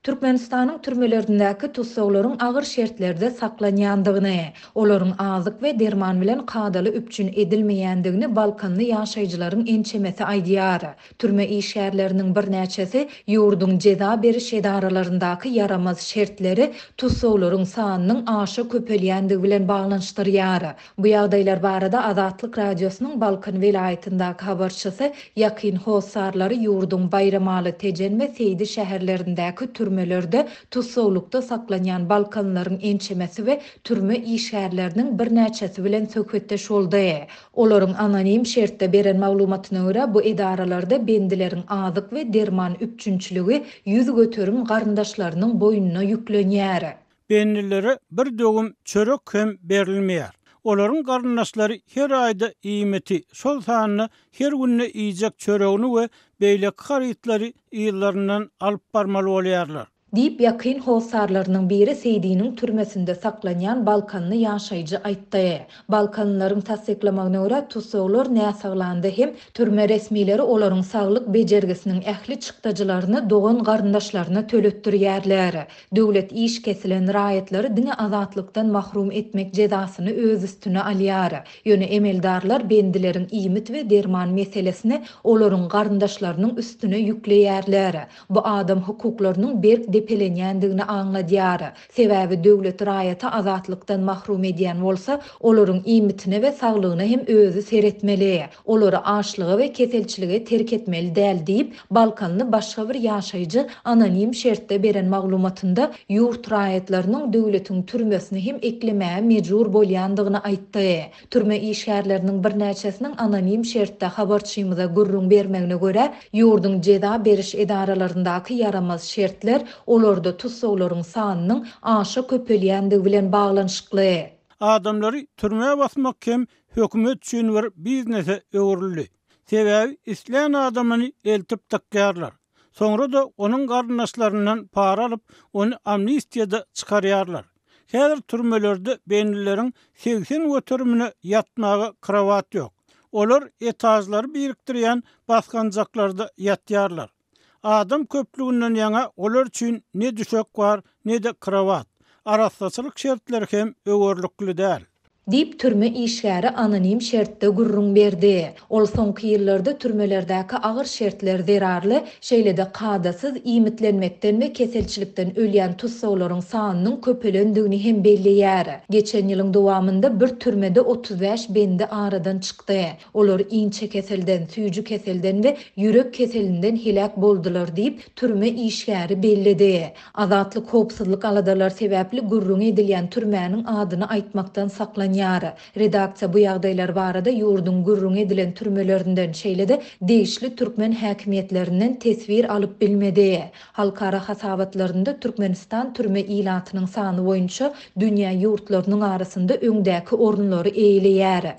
Türkmenistanyň türmelerindäki tussaglaryň agyr şertlerde saklanýandygyny, olaryň azyk we derman bilen kadaly üpjün edilmeýändigini balkanly ýaşaýjylaryň ençemesi aýdýar. Türme işgärleriniň birnäçesi ýurduň jeza beriş edaralaryndaky ýaramaz şertleri tussaglaryň sanynyň aşa köpelýändigi bilen baglanyşdyrýar. Bu ýagdaýlar barada Azatlyk Radiosynyň Balkan welaýatyndaky habarçysy ýakyn hossarlary ýurduň Baýramaly, Tejen we Seýdi şäherlerindäki türmelerde tussaglykda saklanýan balkanlylaryň ençemesi we türme işgärleriniň birnäçesi bilen söhbetdeş boldy. Olaryň anonim şertde beren maglumatyna görä, bu edaralarda bendileriň azyk we derman üpjünçiligi 100% garyndaşlarynyň boýnuna ýüklenýär. Bendilere bir döwüm çörek hem berilmeýär. Olaryň garyndaşlary her aýda iýmiti, şol sanda her günde iýjek çöregini we beýleki harytlary yzlaryndan alyp barmaly bolýarlar. Diýip, ýakyn hossarlarynyň biri Seýdiniň türmesinde saklanýan balkanly ýaşaýjy aýtdy. Balkanlylaryň tassyklamagyna görä, tussaglar näsaglanda hem, türme resmileri olaryň saglyk bejergisiniň ähli çykdajylaryny dogan-garyndaşlaryna töletdirýärler. Döwlet iş kesilen raýatlary diňe azatlykdan mahrum etmek jezasyny öz üstüne alýar. Ýöne emeldarlar bendileriň iýmit we derman meselesini olaryň garyndaşlarynyň üstüne ýükleýärler. Bu adam hukuklarynyň berk depelenýändigini aňladýar. Sebäbi döwlet raýaty azatlykdan mahrum edýän bolsa, olaryň iýmitine we saglygyna hem özi seretmeli. Olary açlyga we keselçilige terk etmeli däl diýip, balkanly başga bir ýaşaýjy anonim şertde beren maglumatynda ýurt raýatlarynyň döwletiň türmesini hem eklemäge mejbur bolýandygyny aýtdy. Türme işgärleriniň birnäçesiniň anonim şertde habarçymyza gürrüň bermegine görä, ýurduň jeza beriş edaralaryndaky ýaramaz şertler olarda tussaglaryň sanynyň aşa köpelýändigi bilen baglanyşykly. Adamlary türmä basmak hem hökümet üçin bir biznese öwrüldi. Sebäbi islän adamyny eltip dykýarlar. Soňra-da onuň garyndaşlaryndan para alyp, ony amnistiýada çykarýarlar. Häzir türmelerde bendileriň 80 göterimine ýatmaga krowat ýok. Olar etažlary birikdirýän basgançaklarda ýatýarlar. Adam köplüginden ýaňa olar üçin ne düşek bar, ne-de krowat. Arassaçylyk şertleri hem öwerlikli däl. Diýip, türme işgäri anonim şertde gürrüň berdi. Ol soňky ýyllarda türmelerdäki agyr şertler zerarly, şeýle-de kadasyz iýmitlenmekden we keselçilikden ölýän tussaglaryň sanynyň köpelendigini hem belleýär. Geçen ýylyň dowamynda bir türmede 35 bendi aradan çykdy. Olar inçekeselden, süýji keselden we ýürek keselinden heläk boldular diýip, türme işgäri belledi. Azatlyk howpsuzlyk aladalary sebäpli gürrüňi edilýän türmäniň adyny aýtmakdan saklanýar. Redaksiýa bu ýagdaýlar barada ýurduň gürrüňi edilen türmelerinden, şeýle-de degişli türkmen häkimiýetlerinden teswir alyp bilmedi. Halkara hasabatlarynda Türkmenistan türme ilatynyň sany boýunça dünýä ýurtlarynyň arasynda öňdäki orunlary eýeleýär.